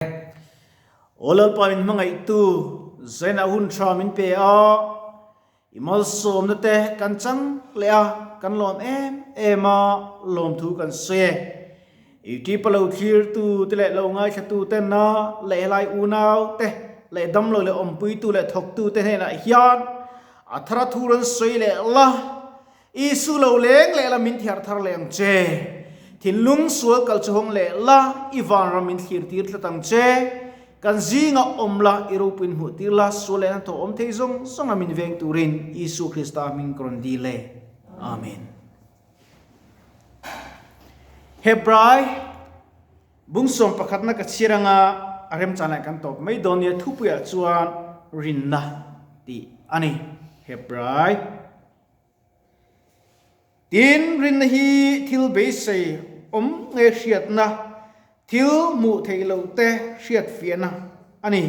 Aw Lalpa min hmangaihtu, Zainah hun tha min pe a, i malsawmna te kan chang leh a, kan lawm em em a, lawmthu kan sawi e. I tipa lo thlirtu te leh lo ngaithlatu tena leh helai unau te leh damlo leh awmpuitu leh thawktu te hnenah hian a thara thu rawn sawi leh la, Isu lo leng leh la min thiar thar leh ang che. Thinlung sual kal chu hawng leh la, i vanram min thlir tir tlat ang che. Kan zingah awm la, i ropuiin hmuh tir la, sual leh hnathawh awm thei zawng zawnga min veng turin Isu Krista hming ka rawn dil e. Amen. Hebrai bungsawm pakhatna ka chhiar anga a remchanah kan tawp mai dawn nia thupuiah chuan rinna tih a ni. Hebrai. Tin, rinna hi thil beisei awm nge hriatna, thil hmuh theih loh te hriatfiahna a ni.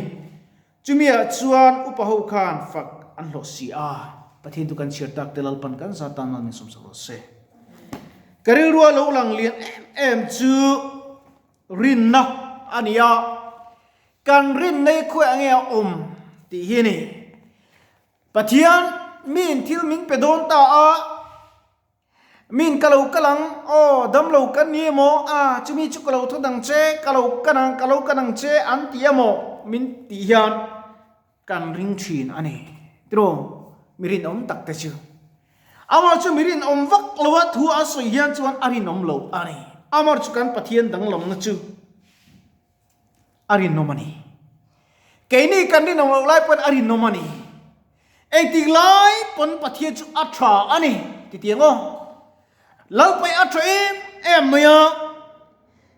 Chumiah chuan upa ho khan fak an hlawh si a. Pathian chu kan chhiar tak te Lalpan kan za tan mal min sawmsak rawh se. Ka rilrua lo lang lian em em chu rinna a ni a, kan rinna hi khawiah nge a awm tih hi a ni. Pathian, miin thil min pe dawn ta a, miin ka lo kal ang, aw, damlo kan ni emaw, a, chumi chu ka lo thawt ang che, ka lo kan ang, ka lo kan ang che an ti emaw min tih hian kan ring thin a ni. Tiraw, mi rinawm tak te chu. Amah chu mi rinawm vak lo a, thu a sawi hian chuan a rinawm lo a ni. Amah chu kan Pathian danglamna chu. A rinawm a ni. Keini kan rinawm loh lai pawn a rinawm a ni. Engtik lai pawn Pathian chu a tha a ni ti tiang aw. Lalpai a tha em em mai a,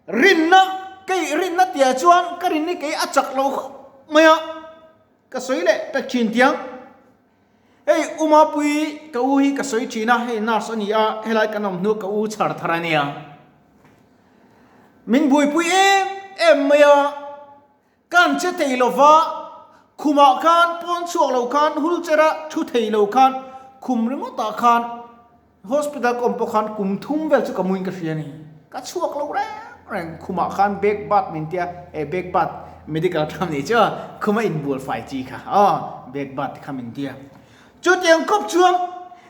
rinna kei rinna tiah chuan ka rinni kei a chak lo khawp mai a, ka sawi leh pek thin tiang. Hei Umapui ka u hi ka sawi thin a, hei nurse a ni a, helai kan awm hnu ka u chhar thar a nia. Min buaipui em em mai a, kan che thei lo va, khumah khan pawn chhuak lo khan hulchera thu thei lo khan khum ringawtah khan Hospital ka awm pawh khan kum thum vel chu ka muin ka hria a ni. Ka chhuak lo reng reng. Khumah khan bag bath min tia, eh bag bath medical term nih chu a, khuma inbual fai chi kha aw bag bath kha min tia. Chutiang khawp chuan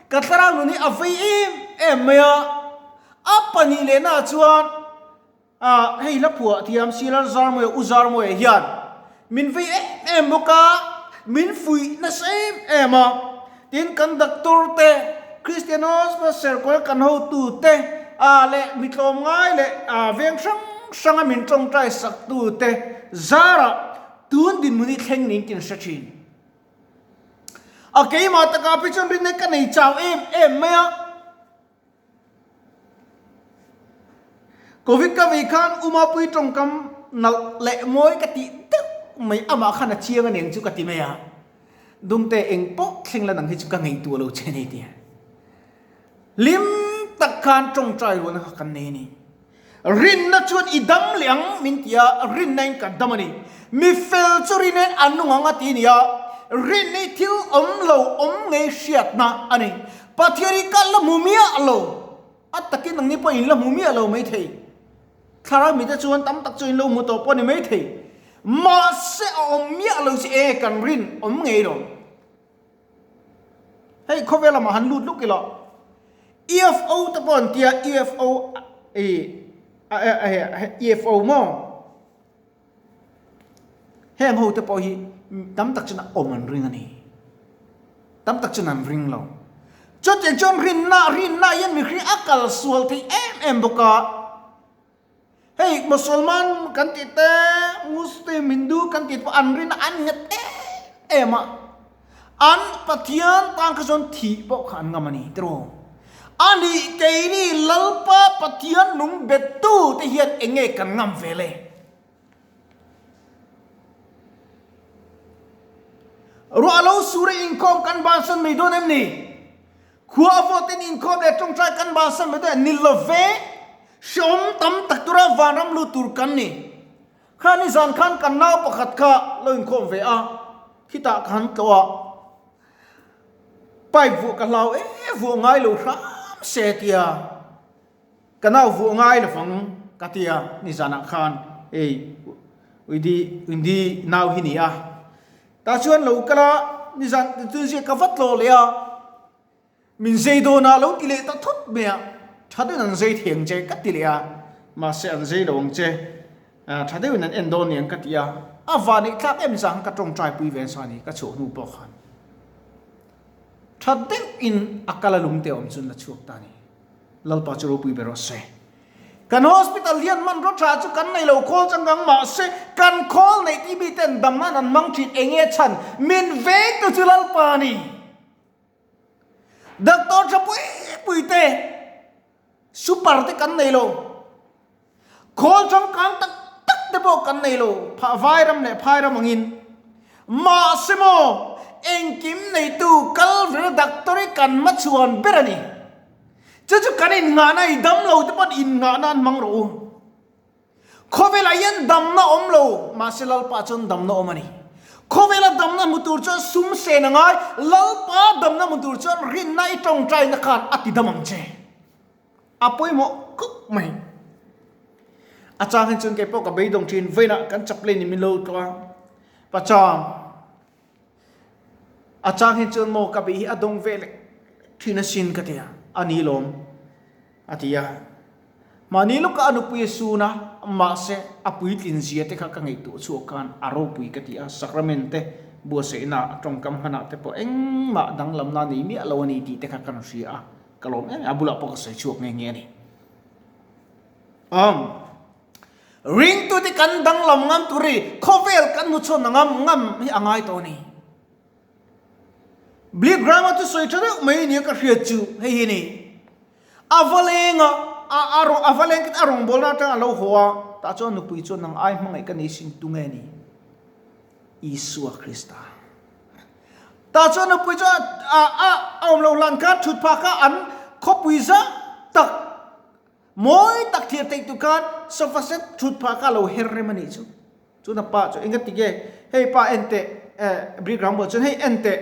ka thlarau nun hi a vei em em mai a, a pahnih lehna ah chuan ah hei hla phuah thiam Silar Zarmawia U Zarmawia hian min vei em em bawk a, min fuih nasa em em a, tin kan doctor te, Christian Hospital Serkawl kan hotu te ah leh mi tlawmngai leh ah veng hrang hranga min tawngtai sak tu te zarah tun dinhmun hi thleng niin ka inhre thin. A keimah takah phei chuan rinna ka nei chau em em mai a. Covid ka vei khan Umapui tawngkam nalh leh mawi ka tih deuh mai amah khan a chiang a neng chu ka ti mai a, Dungte eng pawh thleng la nang hi chu ka ngaihtuah lo che ni tia hlim tak khan tawngtai rualna kha kan nei a ni. Rinna chuan i dam leh ang min ti a, rinna in ka dam a ni. Mi fel chu rinna in a nung ang a ti a ni a, rinna hi thil awm lo awm ngei hriatna a ni. Pathian hi ka la hmu miah lo, a takin nangni pawh in la hmu miah lo maithei. Thlarau mite chuan tam tak chu in lo hmu tawh pawh a ni maithei. Mahse a awm miah lo chu enge kan rin awm ngei lo. Hei khawvel lamah han lut luk ila UFO te pawh an tia UFO UFO maw heng ho te pawh hi tam tak chuan a awm an ring a ni tam tak chuan an ring lo chutiang chuan rinna rinna hian mihring a kal sual thei em em bawk a hei Musalman kan tih te Muslim Hindu kan tih pawh an rinna an nghet em em a An Pathian tan kha chuan thih pawh kha an ngam a ni tiraw? A nih keini Lalpa Pathian nung bettu te hian eng nge kan ngam ve le? Ruah lo sur a inkhawm kan bansan mai dawn em ni? Khua a vawt in inkhawm leh tawngtai kan bansan mai dawn em? Ni lo ve, hreawm tam tak tura vanram lut tur kan ni. Kha nizan khan kan nau pakhat kha lo inkhawm ve a, khitah ka han tlawh a, pipe vuah ka hlau e vuah ngai lo hram se tia ka nau vuah ngai lovang ka tia nizanah khan hei. Uidi Uindi nau hi ni a. Tah chuan lo kal a, nizan tunzia ka vat lo leh a, min zei dawn a lo ti leh ta thut mai a, tha deuhin an zei thei ang che ka ti leh a, mahse an zei lo ang che, tha deuhin an en dawn ni ang ka ti a, a van eih thlak em zang ka tawngtai pui ve nasa a ni ka chhuah hnu pawh khan tha deuhin a kal a lung te awm chuan la chhuak ta a ni. Lalpa chu ropui ber rawh se. Kan hospital hian hmanraw tha chu kan nei lo khawl changkang mahse kan khawl neih tih mi ten dam nan an hmang thin eng nge chhan min veng tu chu Lalpa a ni. Doctor tha pui pui te super te kan nei lo khawl changkang tak tak te pawh kan nei lo phah vai ram leh phai ram angin mahse maw engkim neitu Kalvary doctor hi kan hmachhuan ber a ni. Chu chu kan innghahna i dam lo te pawn innghahna an hmang rawh u. Khawvelah hian damna awm lo, mahse Lalpa chuan damna awm a ni. Khawvela damna hmu tur chuan sum sen a ngai, Lalpa damna hmu tur chuan rinna i tawngtaina khan a ti dam ang che. A pawimawh khawp mai. A chang hi chuan keipawh ka beidawng thin, vawiinah kan chaplain in min lo tlawh a, Pachang, A chang hi chuan maw ka bih hi a dawng ve lek thin asin ka ti a, a ni lawm a ti a. Mahni lawkah a nupui a sun a, mahse a puitlin zia te kha ka ngaihtuah chhuak khan a ropui ka ti a, sacrament te buatsaihna a tawngkam hmanah te pawh engmah danglamna nei miah lo a ni tih te kha ka rawn hria a, ka lawm em em a bulah pawh ka sawi chhuak nghe nghe a ni. Umm. Ringtute kan danglam ngam tur hi khawvel kan hmuchhawn ngam ngam hi a ngai tawh a ni. Billy Graham-a chu sawi tha deuh mai nia ka hriat chu hei hi a ni. A va leng a, a a a va leng a rawngbawlna atang a lo haw a, tah chuan nupui chuan nang ai hmangaih ka nei sin tunge a ni? Isua Krista. Tah chuan nupui chu a a a awm lo hlan khan thut phah kha an khawpui zah tak Mawi tak thlir theih tur khan sofa set thut phah kha a lo her rem a nih chu. Chuan a pa chu enga tige hei pa en teh eh brick ram buah chuan hei en teh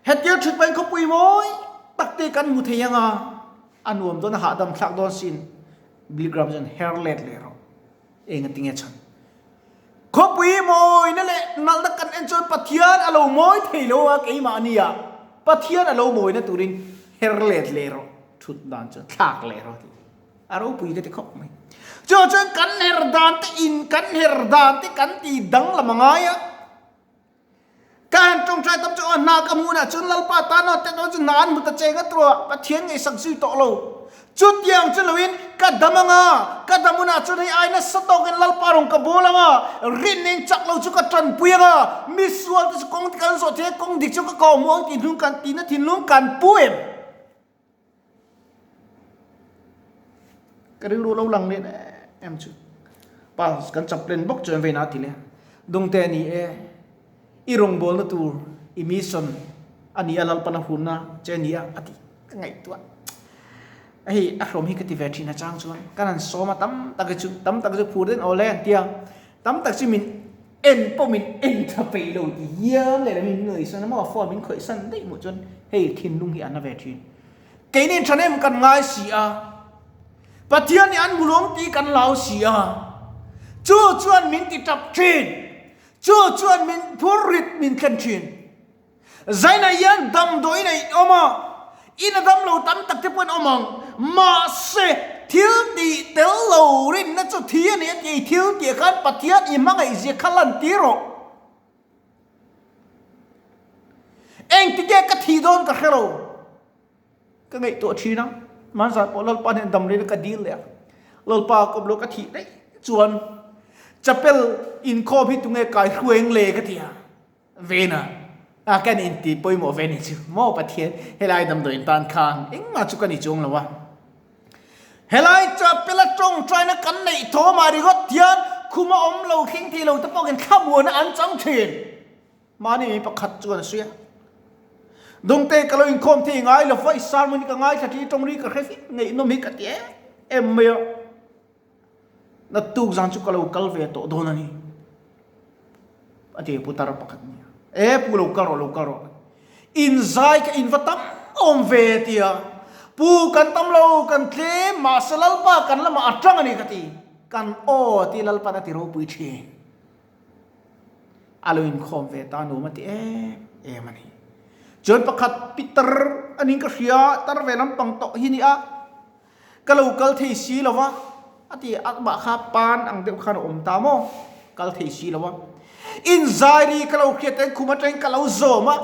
hetia thut pahin khawpui mawi tak te kan hmu thei anga a nuam dawn a hahdam thlak dawn sin brick ram chuan her let leh rawh enga tinge chhan khawpui mawina leh nalhna kan en chuan Pathian a lo mawi thei lo a keimahnia Pathian a lo mawina turin her let leh rawh. Thut dan chu thlak leh rawh tih a ropui ka ti khawp mai. Chu chuan kan her dan te in kan her dan te kan ti danglam a ngai a. Ka han tawngtai tam chu aw hna ka hmuh nah chuan Lalpa tan aw te chu hna an hmu ta cheng a tura Pathian ngaihsak zui tawh lo. Chutiang chu loin ka dam anga ka dam hunah chuan hei ai nasa tawkin Lalpa rawn ka bawl anga rinna in chak lo chu ka tanpui anga mi sual te chu kawng te kan zawh thei a kawng dik chu ka kawhhmuh ang tih hnung kan tihna thinlung kan pu em? Ka rilru lo lang leh em chu. Pa kan chaplain bawk chuan veina a ti leh a. Dungte a ni e, i rawngbawlna tur i mission a ni a Lalpan a hunna che a ni a a ti. Ka ngaihtuah. Hei a hlawm hi ka ti ve thin a chang chuan kan han sawm a tam tak hi chu tam tak chu phur den aw le an ti a. Tam tak chu min en pawh min en tha peih lo ti hial leh min nuih san a maw phone min khawih san daih hmuh chuan hei thinlung hi a na ve thin. Keini thahnem kan ngai si a, Pathian nih an hmu lawm tih kan lau si a, chu chuan min ti tap thin, chu chuan min phur rit min thlen thin. Zainah hian damdawiin a inawm a, in a damlo tam tak te pawh in awm ang. Mahse, thil tih tel lo rinna chu thi a ni a ti. Thil tih ah khan Pathian i hmangaihzia kha lan tir rawh. Engtike ka thih dawn ka hre lo. Ka ngaihtuah thin a, hmanzan pawh Lalpa hnen dam rina ka dil leh a, Lalpa kawp lo ka thih daih chuan chapel inkhawm hi tunge kai hruai ang le ka ti a. Vena, a kan inti pawimawh ve ni chu maw Pathian, helai damdawiin tan khan engmah chu ka ni chuang lo a. Helai chapel a tawngtaina kan neih thawmah ringawt hian khuma awm lo thleng thei lo te pawhin thlamuana an chang thin. Mahni mi pakhat chuan a sawi a. Dawngte ka lo inkhawm thei ngai lo va, i sermon hi ka ngaithla thi, tawngri ka hre fik ngaihnawm hi ka ti em em mai a. Naktuk zan chu ka lo kal ve tawh dawn a ni. A ti putar pakhat nia. E pu lo kal rawh lo kal rawh. In zai kha in va tam awm ve tia. Pu kan tam lo kan tlem mahse Lalpa kan lamah a tang a ni ka ti. Kan aw ti Lalpan a ti ropui thin. A lo inkhawm ve ta nuam a ti em em a ni. Chuan pakhat Peter a ning ka hria, tar ve lampang tawh hi ni a, ka lo kal thei si lo va a ti a, amah kha pan ang deuh khan a awm ta maw, kal thei si lo va. Inzai ri ka lo hriat ten khum atangin ka lo zawm a,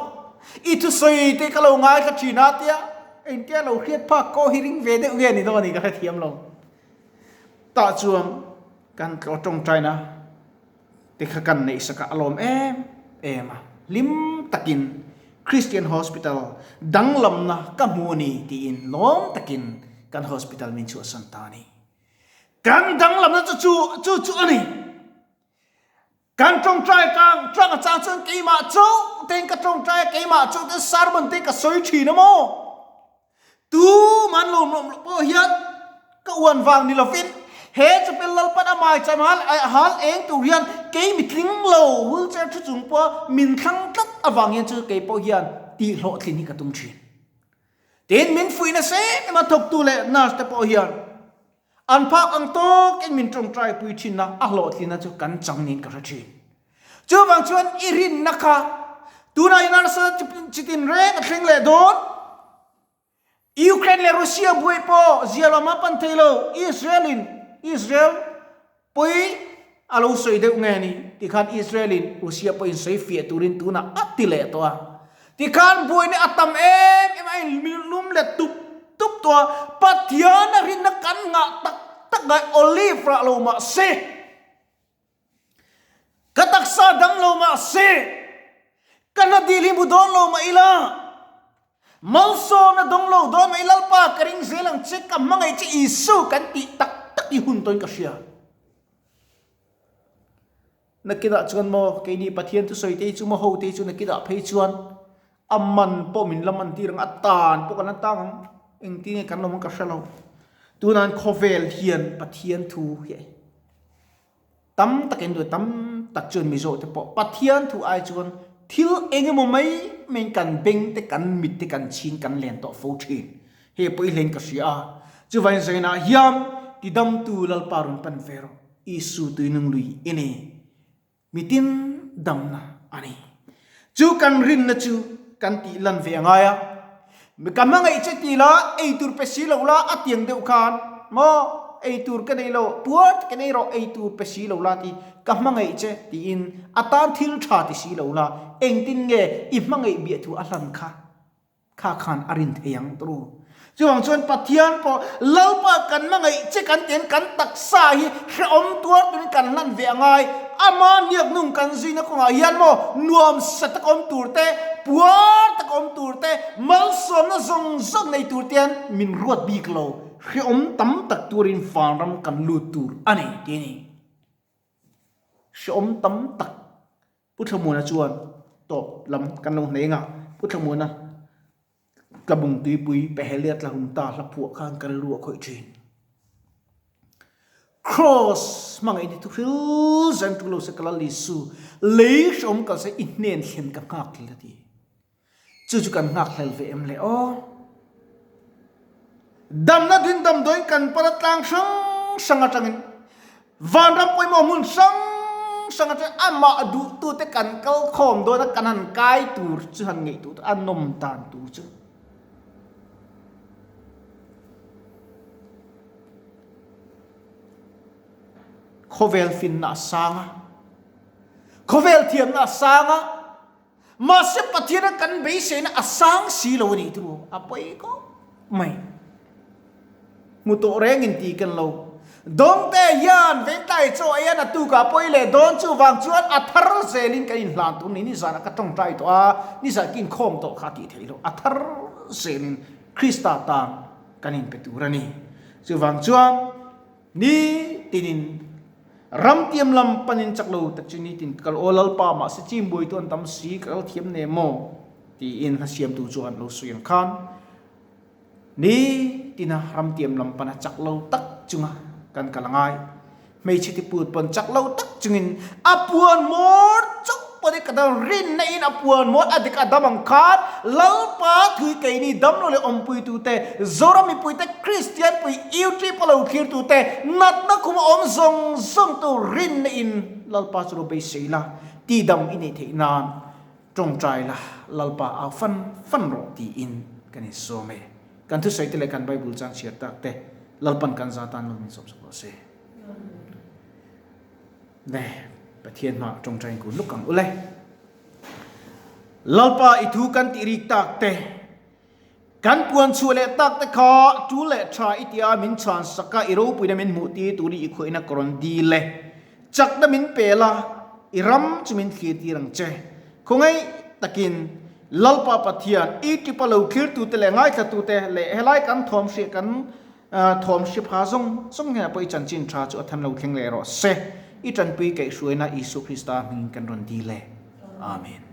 i thusawi te ka lo ngaithla thin a tia, engtia lo hriat phak kaw hi ring ve deuh nge ni dawn a ni ka hrethiam lo. Tah chuan kan tlawh tawngtaina te kha kan neih sak a, a lawm em em a, hlim takin Christian Hospital danglamna ka hmu a ni tiin lawm takin kan hospital min chhuahsan ta a ni. Kan danglamna chu chu chu chu a ni. Kan tawngtai tang tang a chang chuan keimah chauh tein ka tawngtai a, keimah chauh ten sermon te ka sawi thin a maw? Tu man lawm lawm loh pawh hian ka uan vang ni lovin he chapel Lalpan a maicham hal hal eng tur hian kei mitling lo wheelchair thu chung pawha min thlang tlat avang hian chu kei pawh hian tih hlawhtlin hi ka tum thin. Tin, min fuih nasa em em a thawktu leh nurse te pawh hian an phak ang tawkin min tawngtai pui thin a, a hlawhtlinna chu kan chang niin ka hre thin. Chuvang chuan i rinna kha tunah i nurse chitin reng a thleng leh dawn. Ukraine leh Russia buai pawh zia lam a pan thei lo, Israel in Israel pawi a lo sawi deuh nge ni tikhan Israel in Russia pawh in sawi fiah turin tunah a ti leh tawh a, tikhan buaina a tam em em a in lum leh tup tup tawh a, Pathian a rinna kan ngah tak tak ngai olive rah lo mahse Ka taksa dam lo mah se, ka hna dil hi hmu dawn lo mah ila, malsawmna dawng lo dawn mah i Lalpa ka ring zel ang che, ka hmangaih che Isu kan tih tak tak hi hun tawhin ka hria. Nakinah chuan maw keini Pathian thusawi te hi chu maw ho te hi chu nakinah phei chuan a man pawh min la man tir ang, a tan pawh kan la tang ang, engtin nge kan lo ang ka hre lo. Tunah khawvel hian Pathian thu hi Tam tak in duh tam tak chuan Mizo te pawh Pathian thu ai chuan thil eng emaw mai mai kan beng te kan mit te kan chhing kan len tawh fo thin. Hei pawh i hlen ka hria a, chuvain zainah hian tidamtu Lalpa rawn pan ve rawh, Isu tuinung lui i ni, mitin damna a ni. Chu kan rinna chu kan tih lan ve a ngai a, Ka hmangaih che ti la, ei tur pe si lo la a tiang deuh khan maw ei tur ka nei lo, puar ka nei rawh ei tur pe si lo la ti, ka hmangaih che tiin a tan thil tha ti si lo la, engtin nge i hmangaih biah thu a hlan kha kha khan a rin thei ang turu. Chuvang chuan Pathian pawh Lalpa kan hmangaih che kan tiang kan taksa hi hrehawm tuar turin kan hlan ve a ngai. Ama hniaknung kan zuina kawngah hian maw nuam sa tak awm tur te, puar tak awm tur te, malsawmna zawng zawng nei tur te hian min ruat bik lo. Hrehawm tam tak turin vanram kan lut tur a ni ti a ni. Hrehawm tam tak Pu Thlamuana chuan tawp lam kan lo hneng a, Pu Thlamuana Tlabung tuipui Pehelia tlahum ta hla phuah khan ka rilru a khawih thin. Kraws hmangaih ni thuhril zen tu lo se ka lal Isu, lei hreawm kal se i hnen thlen ka nghak hlel a ti. Chu chu kan nghak hlel ve em le aw. Damna din damdawiin kan pana tlang hrang hrang atangin Vanram pawimawh hmun hrang hrang atangin amah duhtute kan kal khawm dawn a, kan han kai tur chu han ngeih tur a nawm dan tur chu. Khawvel finna a sang a, khawvel thiamna a sang a, Mahse Pathiana kan beiseina a sang si lo a nih thu a pawi khawp mai. Hmu tawh reng in ti ken lo. Dawngte hian vengtlai chaw ei a na tukah pawi leh dawn chuvang chuan a thar zelin kan inhlan tur ni nizanah ka tawngtai tawh a, nizan ka inkhawm tawh kha a tih theih loh. A thar zelin Krista tan kan inpe tur a ni. Chuvang chuan. Ni tinin ram tiam lam panin chak lo tak chu nitin ka kal aw Lalpa mahse chim buai tu an tam si ka kal thiam ne maw tiin hla siamtu chuan lo sawi ang khan ni tina ram tiam lam pana chak lo tak chunga kan kal angai hmeichhe ti put pawn chak lo tak chungin a puan hmawr chauh. pawh ka dam rinna in a puan mawi a dik a dam ang khan Lalpa thui keini damlo leh awmpuitute, Zoram mipuite, Kristian pui YouTube a lo thlirtute, natna khum a awm zawng zawng tu rinna in Lalpa chu lo beisei la, tidam i neih theih nan tawngtai la, Lalpa au fan fan rawh tiin kan insawm e. Kan thusawi te leh kan Bible chang chhiar tak te Lalpan kan za tan lo min sawm sak rawh se. Ne, Pathian hmaah tawngtain kun luk ang ule. Lalpa i thu kan tih rik tak te, kan puan chhuah leh tak te kha tul leh tha i tia min chhan sak a, i ropuina min hmuh tir turin i khuaina ka rawn dil e. Chakna min pe la, i ram chu min thlir tir ang che. Khawngaih takin Lalpa Pathian, i tipa lo thlirtute leh ngaithlatute leh helai kan thawm hriah kan Thawm hri pha zawng zawng hnenah pawh i chanchin tha chu a than lo thleng leh rawh se. I tanpui kaihhruaina Isua Krista hmingin kan rawn dil e. Amen.